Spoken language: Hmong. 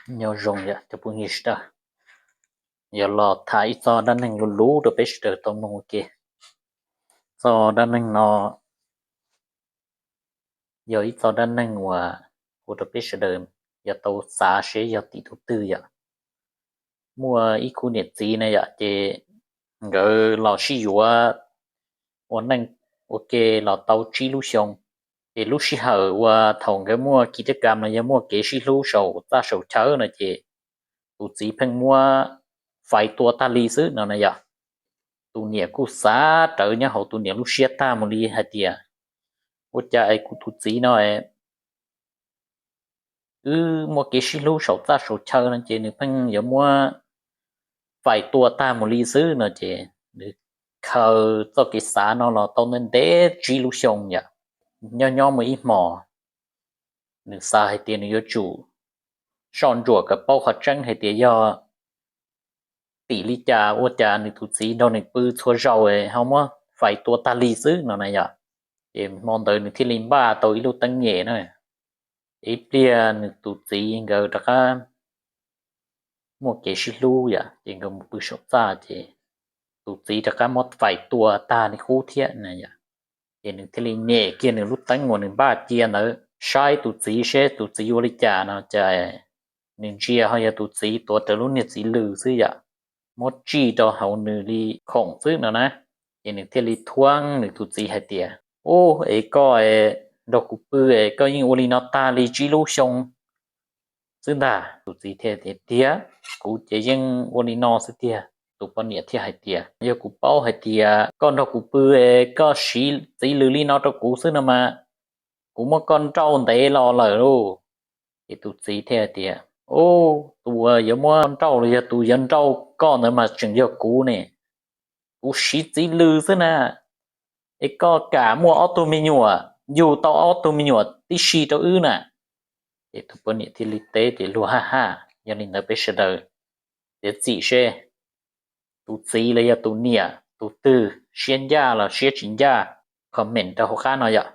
Nyob zoo yom cov phooj ywg sawv daws, yuav los tham ib txoj dab neeg luv luv rau peb sawv daws tau mloog ua ke. Txoj dab neeg no yog ib txoj dab neeg uas ua rau peb sawv daws yuav tau xav seb yog tim tus twg yom. Muaj ib khub niam txiv na yom, ces nkawd los sib yuav ua neej ua ke los tau tsib lub xyoo. Ces lub sij hawm uas thaum nkawd muaj kiv caj kam los yog muaj kev sib hlub saum txaj saum chaw no ces tus txiv pheej muab fais tua tag li xwb no na yom. Tus niam kuj xav rawv nyob hauv tus niam lub siab tag mus li hais tias, ua cas es kuv tus txiv no wb muaj kev sib hlub saum txaj saum chaw no ces nws pheej yuav muab fais tua tag mus li xwb no ces nws khaws txoj kev xav no los tau ntev ntev tsib lub xyoo yom. Nyob nyob muaj ib hmos nws xav hais tias nws yuav tsum soj ntsuam kom paub qhov tseeb hais tias yog tim li cas ua cas nws tus txiv nrog nws pw txhua zaus ho muab fais tua tag li xwb no na yom. Ces hmo ntawd nws thiaj li npaj tau ib lub teeb nyem na. Ib pliag nws tus txiv nkawd rov qab muaj kev sib hlub yom, ces nkawd mus pw saum txaj ces tus txiv rov qab muab fais tua tag li qub thiab na yom. Ces nws thiaj li nyem kiag nws lub teeb uas nws npaj cia ntawd saib tus txiv seb tus txiv ua li cas no ces nws ntsia ho yog tus txiv tuav rawv lub niag txiv lws xwb yom, muab tsij rau hauv nws li khoom xwb no na. Ces nws thiaj li thuam nws tus txiv hais tias, ub, es koj nrog kuv pw es koj yeej ua li no tag li tsib lub xyoo xwb ntag. Tus txiv thiaj tias, tiag, kuv ces yeej ua li no xwb tiag. Tus poj niam thiaj hais tias, yog kuv paub hais tias koj nrog kuv pw es koj siv txiv lws li no rau kuv xwb no mas kuv muab koj nrauj ntev los lawm lauj. Ces tus txiv thiaj tias, ub, tus uas yuav muab nrauj los yog tus yuav nrauj koj ntawd mas tseem yog kuv ne. Kuv siv txiv lws xwb na, es koj kam muaj ob tug me nyuam, yug tau ob tug me nyuam tib si rau wb na. Ces tus poj niam thiaj li teb tias, luag haj haj, yog li ntawd peb sawv daws txiav txim seb tus txiv los yog tus niam tus twg siab ncaj los siab tsis ncaj, comment rau hauv qab no yom.